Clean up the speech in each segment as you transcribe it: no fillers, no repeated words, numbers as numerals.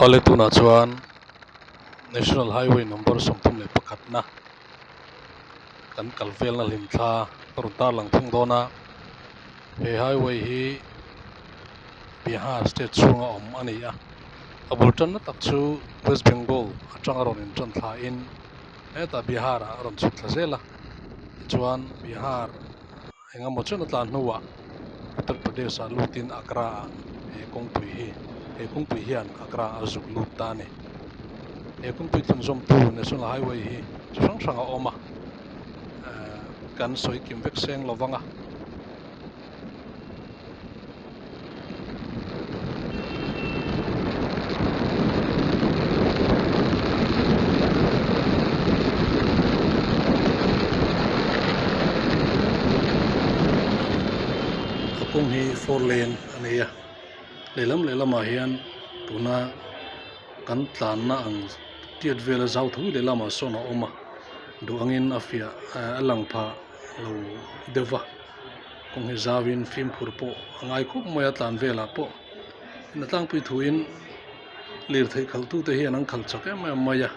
Awle tunah chuan National Highway number 31 na kan kal velna hlim thla ka rawn tarlang thung dawn a he highway hi Bihar state chhunga awm a ni a a bul tanna tak chu West Bengal atanga rawn in tan thla in hetah Bihar ah a rawn chhuk thla zel a tichuan Bihar eng emaw chen a tlan hnuah Uttar Pradesh ah lutin Agra ah he kawngpui hi he kawngpui hian Agra a zuk lut ta a ni. He kawngpui thlunzawmtu National Highway hi chi hrang hrang a awm a ehh kan sawi kim vek seng lo vang a. A kawng hi four lane a ni a lehlam lehlamah hian tuna kan tlanna ang tiat vela zau tho lehlamah sawn a awm a duh angin a fiah a lang phah lo deuh va. Kawng hi zauin fimkhur pawh a ngai khawp mai a tlan velah pawh na tlangpui thuin lirthei khalhtute hian an khalh chak em em mai a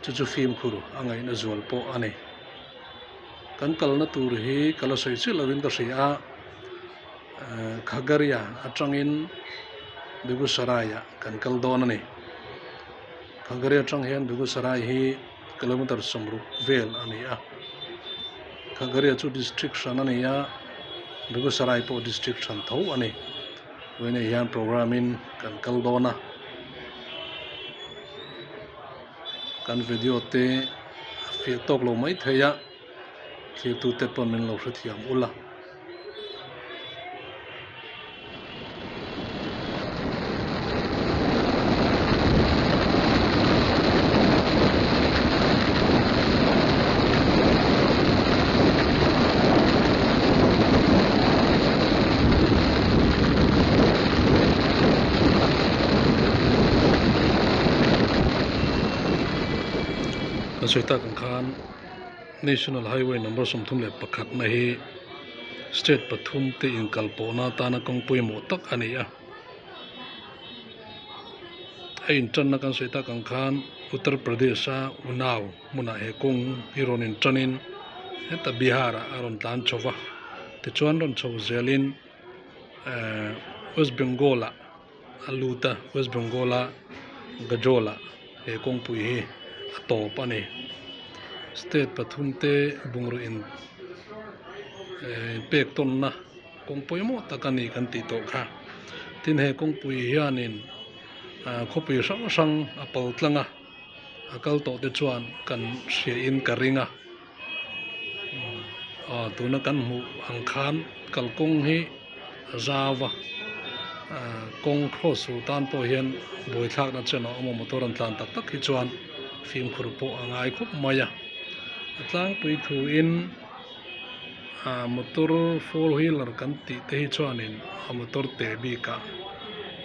chu chu fimkhur a ngaihna zual pawh a ni. Kan kalna tur hi ka la sawi chiah lovin ka hria a ehh Khagaria atangin Begusarai ah kan kal dawn a ni. Khagaria atang hian Begusarai hi kilometer 60 vel a ni a. Khagaria chu district hran a ni a, Begusarai pawh district hran tho a ni. Vawiinah hian program in kan kal dawn a, kan video te a fiah tawk lo mai thei a, thirtute pawn min lo hrethiam ul a. Kan sawi tak ang khan National Highway number 31 na hi state pathum te inkalpawhna atana kawng pawimawh tak a ni a. A intanna kan sawi tak ang khan Uttar Pradesh a Unnao hmunah he kawng hi rawn intanin heta Bihar ah a rawn tlan chho va tichuan rawn chho zelin ehh West Bengal ah a lut a West Bengal a Gajol ah he kawngpui hi a tawp a ni state pathum te bungraw in ehh pek tawnna kawng pawimawh tak a ni kan tih tawh kha tin he kawngpui hianin ah khawpui hrang hrang a pal tlang a a kal tawh te chuan kan hria in ka ring a aw tuna kan hmuh ang khan kalkawng hi a zau a ah kawng cross tur tan pawh hian buaithlak na chen a awm a motor an tlan tak tak hi chuan fimkhur pawh a ngai khawp mai a a tlangpui thu in ah motor four wheeler kan tih te hi chuanin a motor te bikah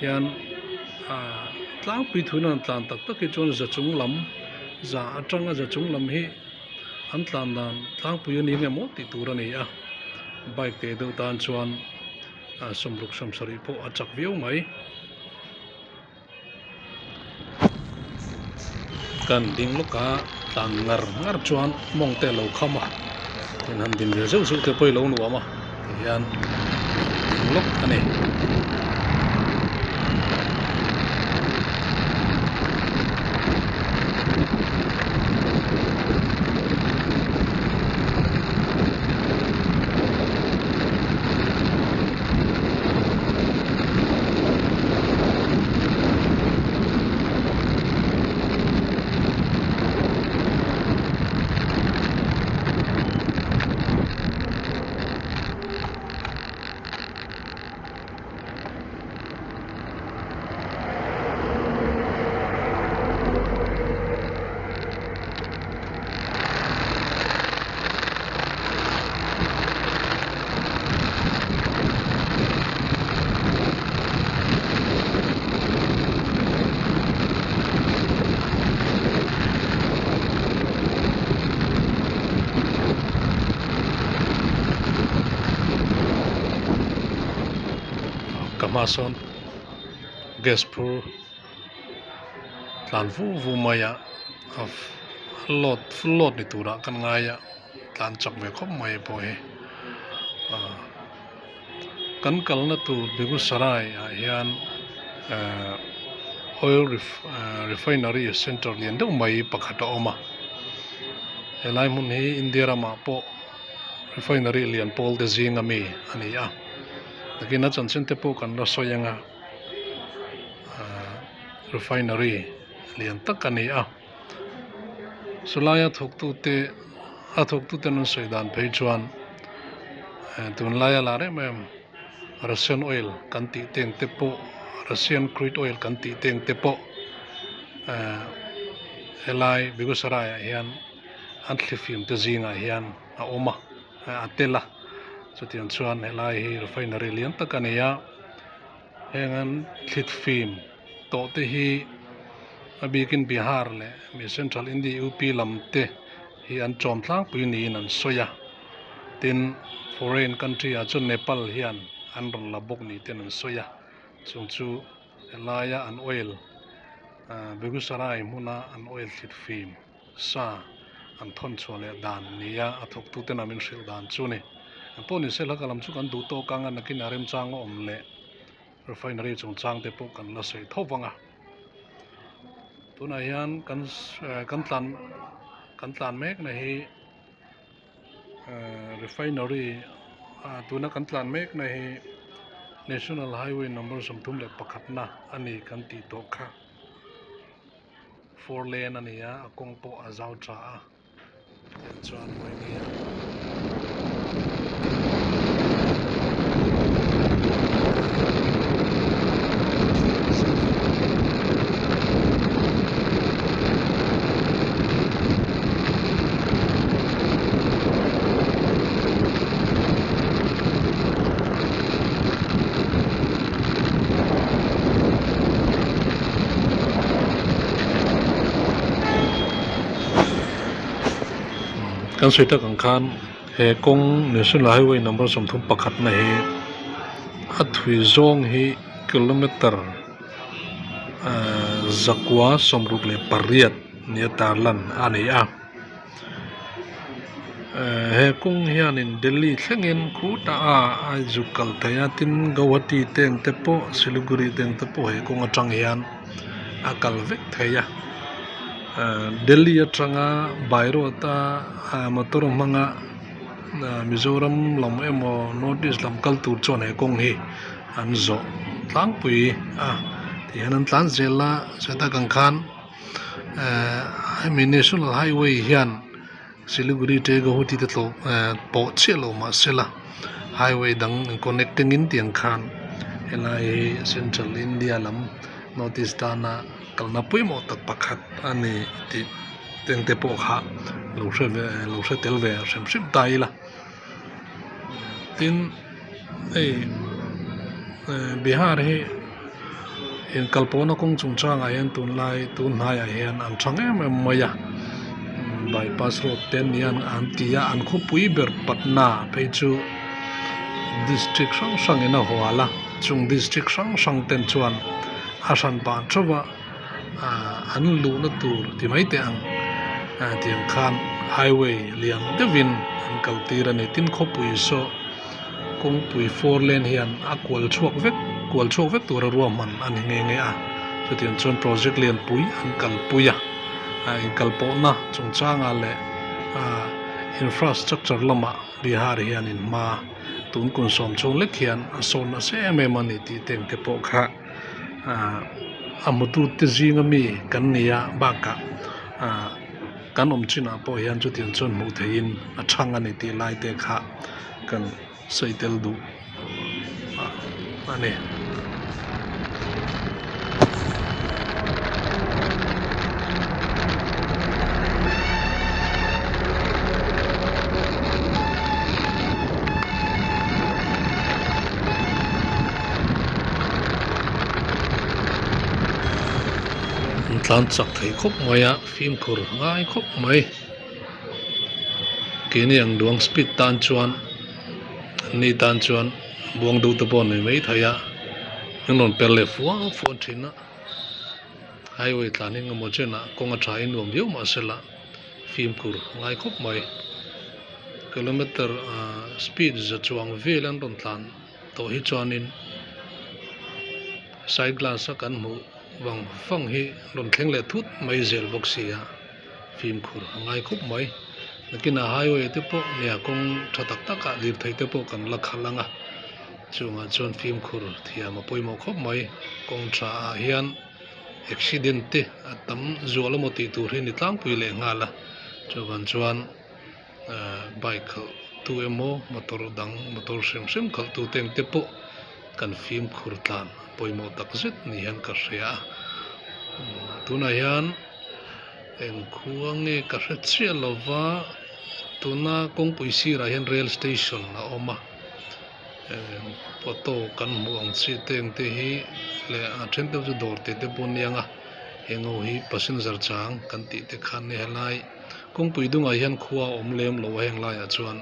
hian ah tlangpui thu in an tlan tak tak hi chuan za chung lam za atanga za chung lam hi an tlan dan tlangpui a ni nge maw tih tur a ni a bike te deuh tan chuan ah 60 70 pawh a chak viau mai. Kan ding lawk a tlan ngar ngar chuan mawng te a lo kham a tin han din ve zeuh zeuh te pawh hi lo nuam a tihian ding lawk a ni. Ka hma sawn gas phur. tlan vu vu mai a a load full load ni turah kan ngai a tlan chak ve khawp mai pawh hi ah kan kalna tur Begusarai ah hian ehh oil refinery center lian deuh mai pakhat a awm a helai hmun hi India ramah pawh refinery lian pawl te zing ami a ni a takin a chanchin te pawh kan la sawi ang a ahh refinery lian tak a ni a chulaia thawktute a thawktute an sawi dan phei chuan eh tunlaia lar em em Russian oil kan tih te ang te pawh Russian crude oil kan tih te ang te pawh eh helai Begusarai ah hian an thlifim te zingah hian a awm a a tel a chutiang chuan helai hi refinery lian tak a ni a heng an thlifim tawh te hi a bikin Bihar leh mi central India U P lam te hi an chawm tlangpui niin an sawi a tin foreign country ah chuan Nepal hian an rawn la bawk ni ten an sawi a chung chu helaia an oil ah Begusarai hmuna an oil thlifim. Sa an thawn chhuah leh dan nia a thawktuten a min hrilh dan chu ni. An pawh ni se hla ka lam chu kan duh tawk ang a, nakin a remchang a awm leh refinery chungchang te pawh kan la sawi tho vang a. Tunah hian kan kan tlan kan tlan mek na hi refinery tuna kan tlan mek na hi National Highway number 31 na a ni kan tih tawh kha. Four lane a ni a a kawng pawh a zau tha a tiang chuan vawiin a Kan sawi tak ang khan he kawng national highway number 31 na hi a thui zawng hi kilometer ahh 168 nia tarlan a ni a. He kawng hianin Delhi thlengin khutah a a zuk kal thei a tin Guwahati te ang te pawh Siliguri te ang te pawh he kawng atang hian a kal vek thei a Delhi atanga by road a motor hmanga Mizoram lam emaw North East lam kal tur chuan he kawng hi an zawh tlangpui a tihian an tlan zel a chutah kan khan. Ehh hemi national highway hian siliguri te guwahati te tlawh ehh pawh chiah lo mahse la highway dang in connecting in tiang khan helai hi central india lam north east tana kalna pawimawh tak pakhat a ni tih te pawh kha lo hre ve lo hre tel ve hrim hrim ta ila tin hei ehh Bihar hi inkalpawhna kawng chungchangah hian tunlai tun hnaiah hian an thang em em mai a bypass road te an ni a an ti a an khawpui ber Patna phei chu district hrang hrangin a hual a chung district hrang hrang ten chuan a hran pah theuh a. Ahh an luhna tur ti mai teh ang ah tiang khan highway lian deuhin an kal tir a ni tin khawpui saw kawngpui four lane hian a kual chhuak vek kual chhuak vek tura ruahman a ni nghe nghe a chutiang chuan project lianpui an kalpui a ah inkalpawhna chungchangah leh ah infrastructure lamah Bihar hianin hma tun kum sawm chhung lek hian a sawn nasa em em a ni tih te ang te pawh kha. Ahh a hmutute zinga mi kan ni a bakah ahh kan awm chinah pawh hian chutiang chuan hmuh theihin a chhang a ni tih lai te kha kan sawi tel duh a ni. An tlan chak thei khawp mai a fimkhur ngai khawp mai keini ang duang speed tan chuan ni tan chuan buang duh te pawh a ni maithei a an rawn per leh fua fua thin a. Highway tlan eng emaw chenah kawng a tha in nuam viau mahsela fimkhur a ngai khawp mai. Kilometer ah speed za chuang vel an rawn tlan tawh hi chuanin side glass a kan hmuh vang vang hi rawn thleng leh thut mai zel bawk si a fimkhur a ngai khawp mai. Nakinah highway te pawh nia kawng tha tak tak ah lirthei te pawh kan la khalh ang a chungah chuan fimkhur thiam a pawimawh khawp mai. Kawng tha ah hian accident te a tam zual emaw tih tur hi a ni tlangpui leh nghal a chuvang chuan ahh bike khalh tu emaw motor dang motor hrim hrim khalh tu te ang te pawh kan fimkhur tlan pawimawh tak zet ni hian ka hria a tunah hian eng khua nge ka hre chiah lo va tuna kawngpui sirah hian rail station a awm a auto kan hmuh ang chi te ang te hi leh a then te chu dawr tih te pawh a ni ang a heng ho hi passenger chang kan tih te kha ania helai kawngpui dungah hian khua a awm lem lo a heng laiah chuan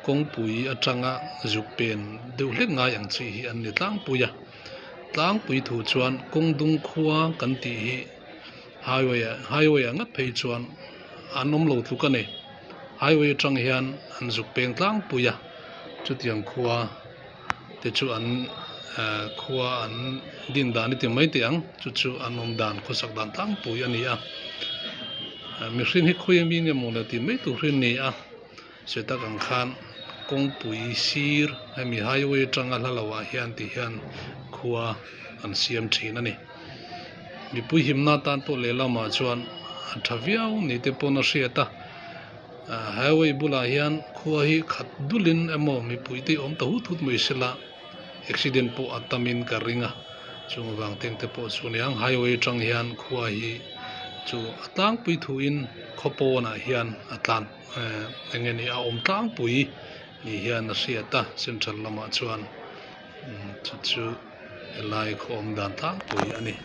kawngpui atanga zuk pen deuh hlek ngai ang chi hi an ni tlangpui a tlangpui thu chuan kawng dung khua kan tih hi highway ah highway ah ngat phei chuan an awm lo tluk a ni highway atang hian an zuk peng tlangpui a chutiang khua te chu an ehh khua an din dan i ti mai teh ang chu chu an awm dan khawsak dan tlangpui a ni a mihring hi khawi ami nge maw le tih mai tur hi a ni a sawi tak ang khan kawngpui sir hemi highway atanga hla lo ah hian ti hian khua an siam thin a ni mipui himna tan pawh lehlamah chuan a tha viau ni te pawn a hriat a ah highway bulah hian khua hi khat dulin emaw mipui te awm ta hut hut mai sela accident pawh a tamin ka ring a chung avang teng te pawh chu aniang highway atang hian khua hi chu a tlangpui thuin khaw pawnah hian a tlan eh eng nge ni a awm tlangpui ni hian a hriat a central lamah chuan chu chu helai khaw awm dan tlangpui a ni.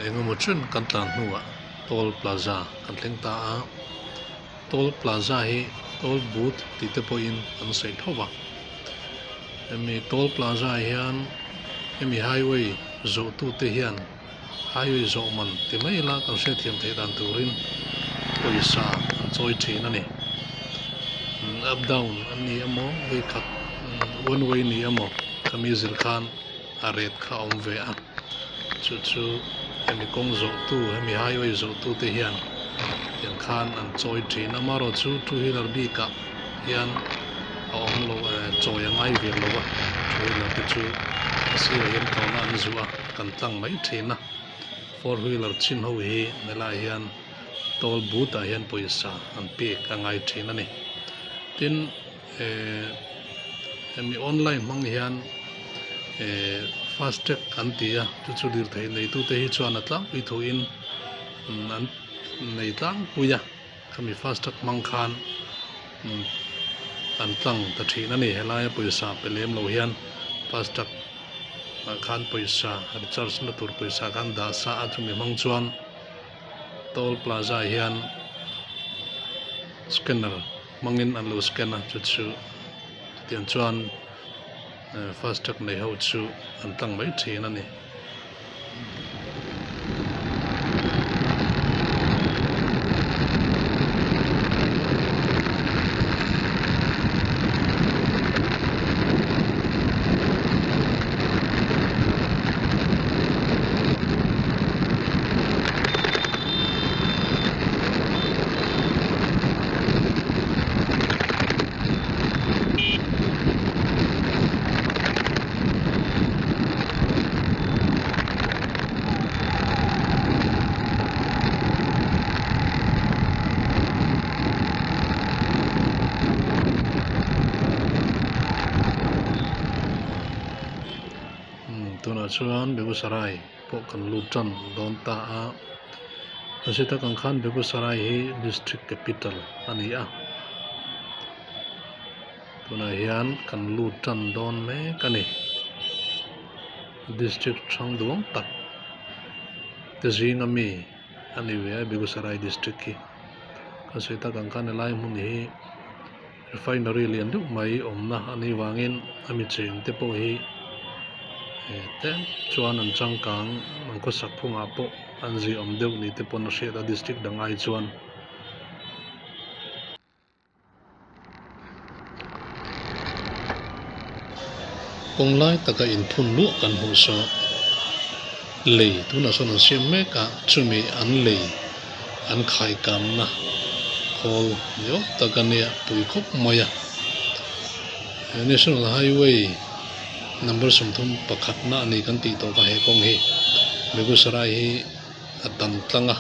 Engemaw chen kan tlan hnuah toll plaza kan thleng ta a toll plaza hi toll booth tih te pawhin an sawi tho va hemi toll plaza ah hian hemi highway zawh tute hian highway zawh man ti mai ila kan hriatthiam theih dan turin pawisa an chawi thin a ni up down an ni emaw vawikhat one way ni emaw khami zir khan. a ret kha a awm ve a chu chu hemi kawng zawh tu hemi highway zawh tu te hian tiang khan an chawi thin a amaherawhchu two wheeler bik ah hian a awm lo eh chawi a ngai ve lo a two wheeler te chu a sirah hian tawna an zuah a kan tlang mai thin a four wheeler chin ho hi helaiah hian toll booth ah hian pawisa an pek a ngai thin a ni tin eh hemi online hmang hian eh fast track an ti a chu chu lirthei neitute hi chuan a tlangpui thuin an nei tlangpui a khami fast track hmang khan an tlang ta thin a ni helaia pawisa pe lem lo hian fast track ah khan pawisa recharge na tur pawisa khan dah sa a chumi hmang chuan toll plaza ah hian scanner hmangin an lo scan a chu chu chutiang chuan fast track nei ho chu an tlang mai thin a ni. Tunah chuan Begusarai pawh kan lut tan dawn ta a, nasi tak ang khan Begusarai hi district capital a ni a, tunah hian kan lut tan dawn mek a ni, district hrang duang tak te zinga mi a ni ve a Begusarai district hi, kan sawi tak ang khan helai hmun hi. Refinery lian deuh mai awmna a nih vangin a mi cheng te pawh hi tlem chuan an changkang an khawsak phungah pawh an ziahawm deuh ni te pawn a hriat a district dang ai chuan. Kawng lai taka inphun luah kan hmuh saw lei tunah sawn an siam mek a chumi an lei an khaikanna khawl ni awm tak a nia pui khawp mai a he national highway number 31 na a ni kan tih tawh kha he kawng hi Begusarai hi a dan tlang a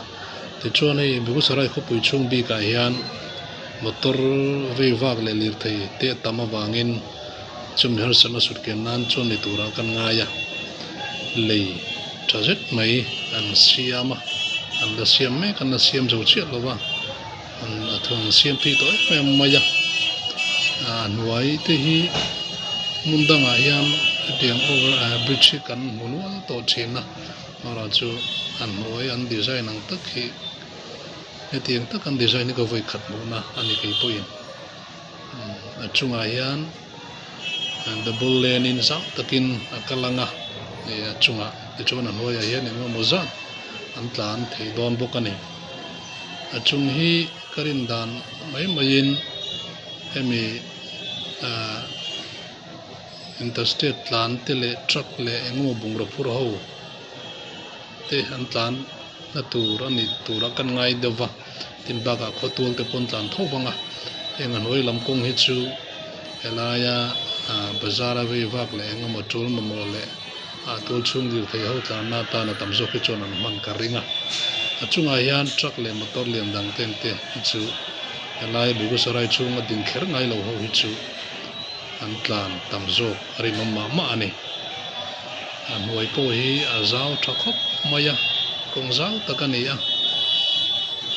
tichuan hei Begusarai khawpui chhung bikah hian motor vei vak leh lirthei te a tam avangin chumi harsatna sut kian nan chuan ni turah kan ngai a lei tha zet mai an siam a an la siam mek an la siam zo chiah lo va an a thu an siam phei tawh em em mai a a hnuai te hi hmun dangah hian hetiang over bridge hi kan hmu nual tawh thin a amaherawh chu a hnuai an design ang tak hi hetiang tak an design hi ka vawi khat hmuhna a ni kei pawhin a chungah hian double lane in zau takin a kal ang a ih a chungah tichuan a hnuaiah hian eng emaw zat an tlan thei dawn bawk a ni a chung hi ka rin dan mai maiin hemi ahh interstate tlan te leh truck leh eng emaw bungraw phur ho te an tlan na tur a ni tura kan ngai deuh va tin bakah khawtual te pawh an tlan tho vang a heng a hnuai lam kawng hi chu helaia ah bazar a vei vak leh eng emaw tul mamawh leh ah tul chhung dil thei ho tlanna atan a tam zawk hi chuan an hman ka ring a a chungah hian truck leh motor lian dang te ang te hi chu helai Begusarai chhunga ding kher ngai lo ho hi chu an tlan tam zawk a rinawm mah mah a ni. A hnuai pawh hi a zau tha khawp mai a, kawng zau tak a ni a,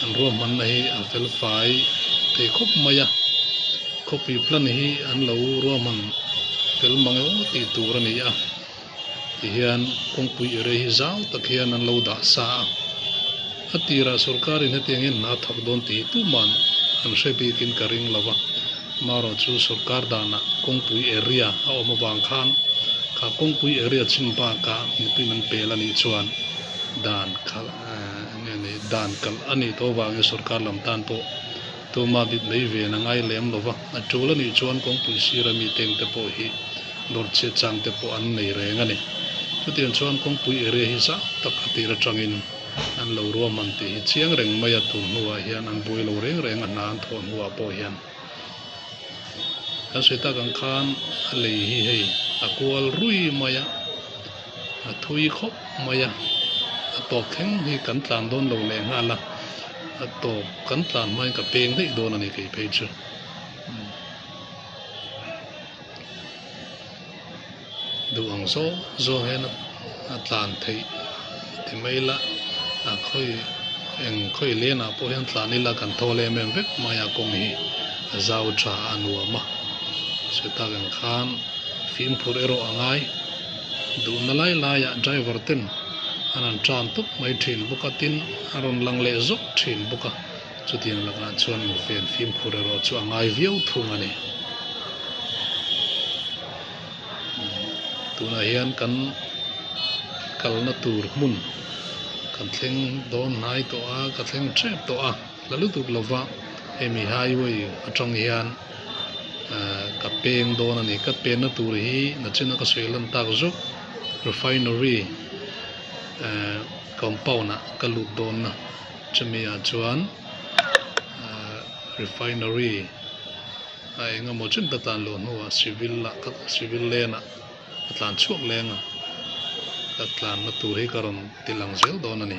an ruahmanna hi a fel fai thei khawp mai a, khawpui plan hi an lo ruahman fel mang emaw tih tur a ni a, tihian kawngpui area hi zau tak hian an lo dah sa a, a tirah sorkarin hetiang hian hna a thawk dawn tih hi tuman an hre bikin ka ring lo va. Marawh chu sorkar danah kawngpui area a awm avang khan kha kawngpui area chin bakah mipuiin an pel a nih chuan dan khalh eng nge ni dan kalh a nih tawh avangin sorkar lam tan pawh tuma bit mai ven a ngai lem lo va, a tul a nih chuan kawngpui sira mi tengte pawh hi dawr chhiat chang te pawh an nei reng a ni. Chutiang chuan kawngpui area hi zau tak a tir atangin an lo ruahman tih hi chiang reng mai a, tun hnuah hian an buai lo reng reng a, hna an thawh hnuah pawh hian. Kan sawi tak ang khan a lei hi hei a kual rui mai a, a thui khawp mai a, a tawp thleng hi kan tlan dawn lo leh nghal a, a tawp kan tlan hmain ka peng daih dawn a ni kei phei chu. Duh ang zawng zawng hian a tlan theih ti mai ila a khawi eng khawi lianah pawh hian tlan ila kan thawl em em vek mai a kawng hi a zau tha a nuam a sawi tak ang khan fimkhur erawh a ngai duhna lai laiah driver ten an han tan tawp mai thin bawk a tin a rawn lang leh zawk thin bawk a chutiang lakah chuan infen fimkhur erawh chu a ngai viau thung a ni. Tunah hian kan kalna tur hmun kan thleng dawn hnai tawh a ka thleng tep tawh a la lutuk lova hemi highway atang hian ahh ka peng dawn a ni ka penna tur hi nachina ka sawi lan tak zawk refinery ahh compound ah ka lut dawn a chumi ah chuan ahh refinery. A eng emaw chin ka tlan loh hnuah civil ah ka civil lane ah ka tlan chhuak leng a ka tlanna tur hi ka rawn ti lang zel dawn a ni.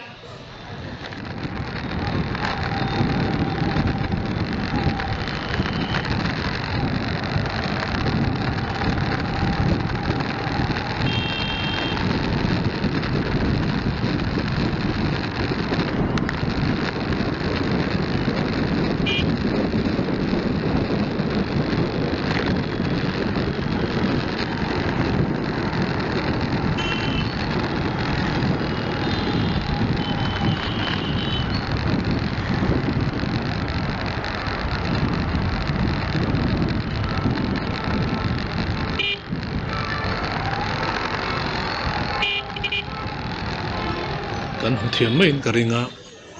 Kan hmu thiam maiin ka ring a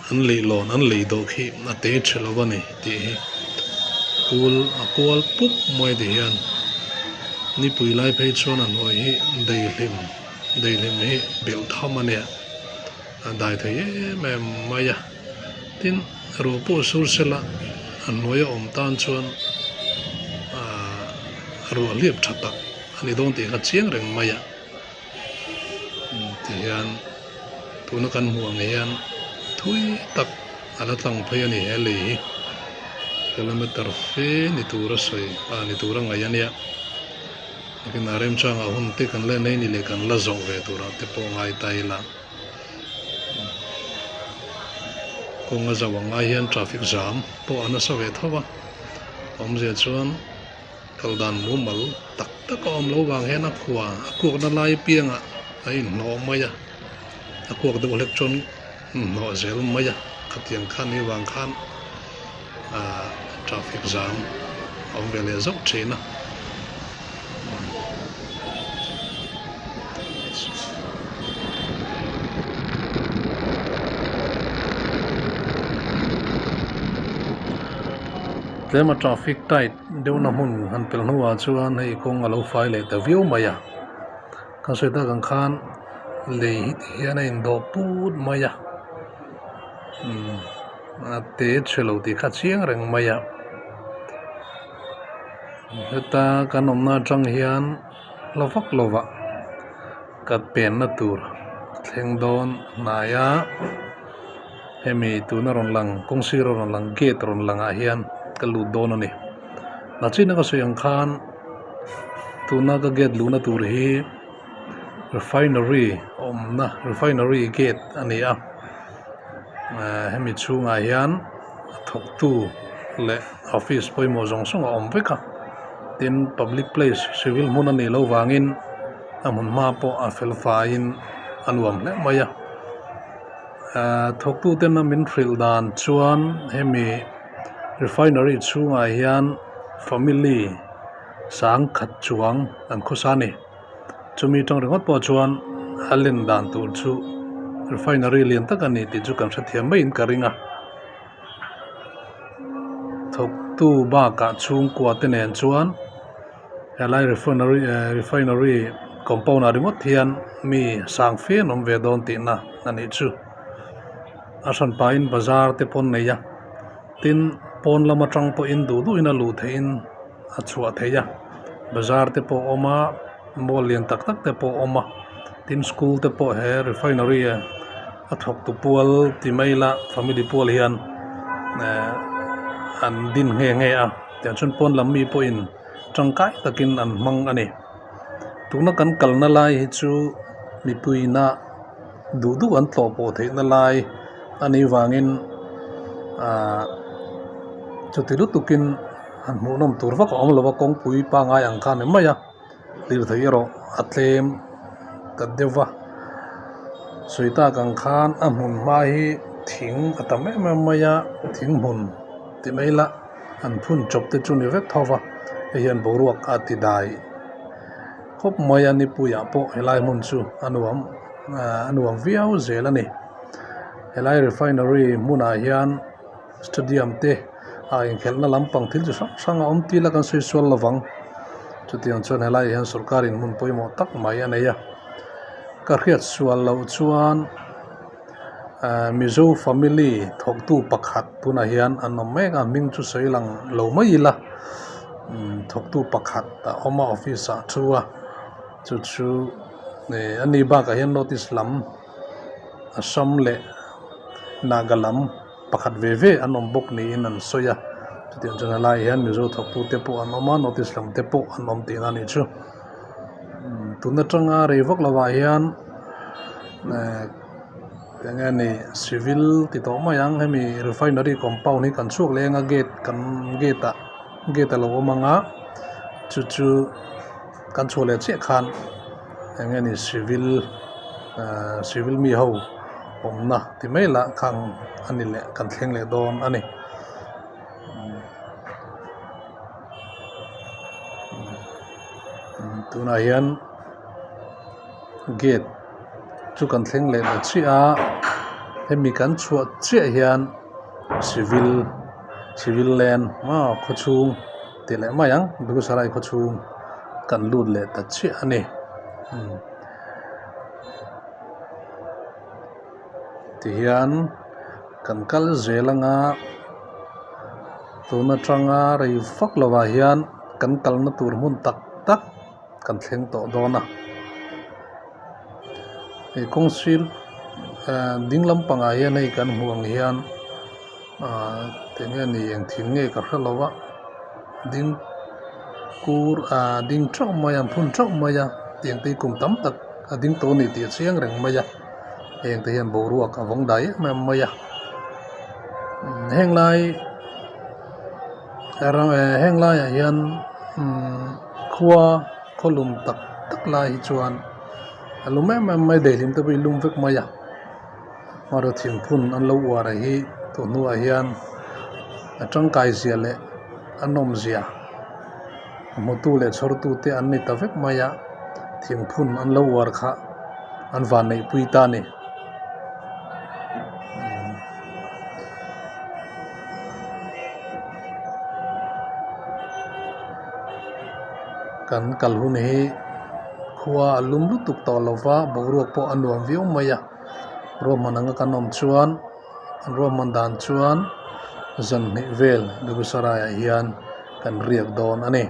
an leihlawn an lei dawh khi a te tha lo a ni tih hi phul a kual pup mai ti hian nipui lai phei chuan a hnuai hi daihlim daihlim hi belh tham a nia a dai thei em em mai a tin ruah pawh sur sela a hnuai a awm tan chuan ahh ruah hliap tha tak a ni dawn tih kha chiang reng mai a. Tihian tuna kan hmuh ang hian thui tak a la tlang phei a ni he lei hi kilometer fe ni tura sawi ah ni tura ngaih a nia nakinah remchangah hun te kan la nei ni leh kan la zawh ve turah te pawh ngai ta ila kawng a zauh ang ai hian traffic jam pawh a nasa ve tho a awmzia chuan. Kal dan mumal tak tak a awm lo vang hian a khua a kuakna lai piangah a inhnawh mai a, a kuak deuh hlek chuan inhnawh zel mai a, khatiang khan ni vang khan ahh traffic jam a awm ve leh zauh thin a. Tlema traffic tight deuhna hmun han pel hnuah chuan hei kawng a lo fai leh ta viau mai a kan sawi tak ang khan lei hi ti hian a indawh put mai a umm a te chhe lo tih kha a chiang reng mai a heta kan awmna atang hian hla vak lovah ka penna tur thleng dawn hnai a. Hemi tuna rawn lang kawng sira rawn lang gate rawn langah hian ka lut dawn a ni nachina ka sawi ang khan tuna ka gate luhna tur hi refinery awmna refinery gate a ni a ehh hemi chhungah hian a thawktu leh office pawimawh zawng zawng a awm vek a tin public place civil hmun a nih loh vangin a hmun hma pawh a fel faiin a nuam hle mai a. Ahh thawktuten a min hrilh dan chuan hemi refinery chhungah hian family sangkhat chuang an khawsa a ni chumi atang ringawt pawh chuan a len dan tur chu refinery lian tak a ni tih chu kan hrethiam maiin ka ring a thawktu bakah chhungkua te nen chuan. Helai refinery eh refinery compound ah ringawt hian mi sang fe an awm ve dawn tihna a nih chu a hran pahin bazar te pawh an nei a tin pawn lam atang pawhin duh duhin a luh theihin a chhuah theih a bazar te pawh a awm a mall lian tak tak te pawh a awm a tin school te pawh he refinery a thawk tu pual ti mai ila family pual hian eh an din nghe nghe a. Tiang chuan pawn lam mi pawhin tangkai takin an hmang a ni. Tuna kan kalna lai hi chu mipuiina duh duh an tlawh pawh theihna lai a nih vangin ahh chuti lutukin han hmuhnawm tur vak a awm lo va kawngpui pangngai ang kha a ni mai a. Lirthei erawh a tlem ta deuh va sawi tak ang khan a hmun hma hi thing a tam em em mai a thing hmun ti mai ila an phun chawp te chu ni vek tho va hei hian boruak a ti dai khawp mai a nipuiah pawh helai hmun chu a nuam ahh a nuam viau zel a ni helai refinery hmunah hian stadium te a inkhelhna lampang thil chi hrang hrang a awm til a kan sawi sual lovang chutiang chuan helaiah hian sorkar in hmun pawimawh tak mai a nei a ka hriat sual loh chuan ahh mizo family thawktu pakhat tunah hian an awm mek a hming chu sawi lang lo mai ila umm thawktu pakhat a awm a office ah thu a chu chu ih ani bakah hian notice lam Assam leh Nagaland. Pakhat ve ve an awm bawk niin an sawi a chutiang chuan helaiah hian Mizo thawktute pawh an awm a notice lam te pawh an awm tihna a nih chu tun atanga rei vak lovah hian ehh eng nge ni civil ti tawh mai ang hemi refinery compound hi kan chhuak leh anga gate kan gate ah gate a lo awm ang a chu chu kan chhuah leh chiah khan eng nge ni civil ahh civil mi ho awmna ti mai lah khang a ni leh kan thleng leh dawn a ni. Tunah hian gate chu kan thleng leh ta chiah a. Hemi kan chhuah chiah hian civil civil land maw khaw chhung ti leh mai ang Begusarai khaw chhung kan lut leh ta chiah a ni. Tihian kan kal zel anga tun atanga rei vak lovah hian kan kalna tur hmun tak tak kan thleng tawh dawn a hei kawng sir ah ding lampangah hian hei kan hmuh ang hian ah eng nge ni eng thing nge ka hre lo a ding kur ah ding theuh mai a an phun theuh mai a tiang te hi kum tam tak a ding tawh a ni tih a chiang reng mai a heng te hian boruak a vawng dai em em mai a heng lai heng laiah hian umm. Khua khaw lum tak tak lai hi chuan a lum em em mai daihlim te pawh hi lum vek mai a hmarchaw thingphun an lo uar hi tun hnuah hian a tangkai zia leh a nawm zia hmutu leh chhawrtu te an ni ta vek mai a thingphun an lo uar kha an van neih pui ta a ni. Kan kal hun hi khua a lum lutuk tawh lo va boruak pawh a nuam viau mai a ruahman anga kan awm chuan an ruahman dan chuan zan hnih vel Begusarai ah hian kan riak dawn a ni.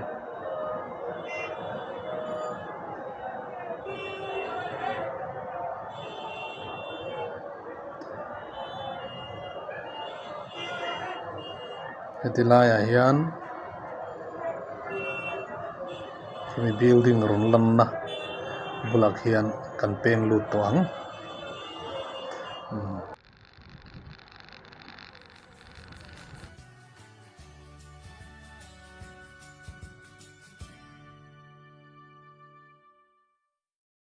Heti laiah hian hemi building rawn lanna bulah khian kan peng lut tawh ang.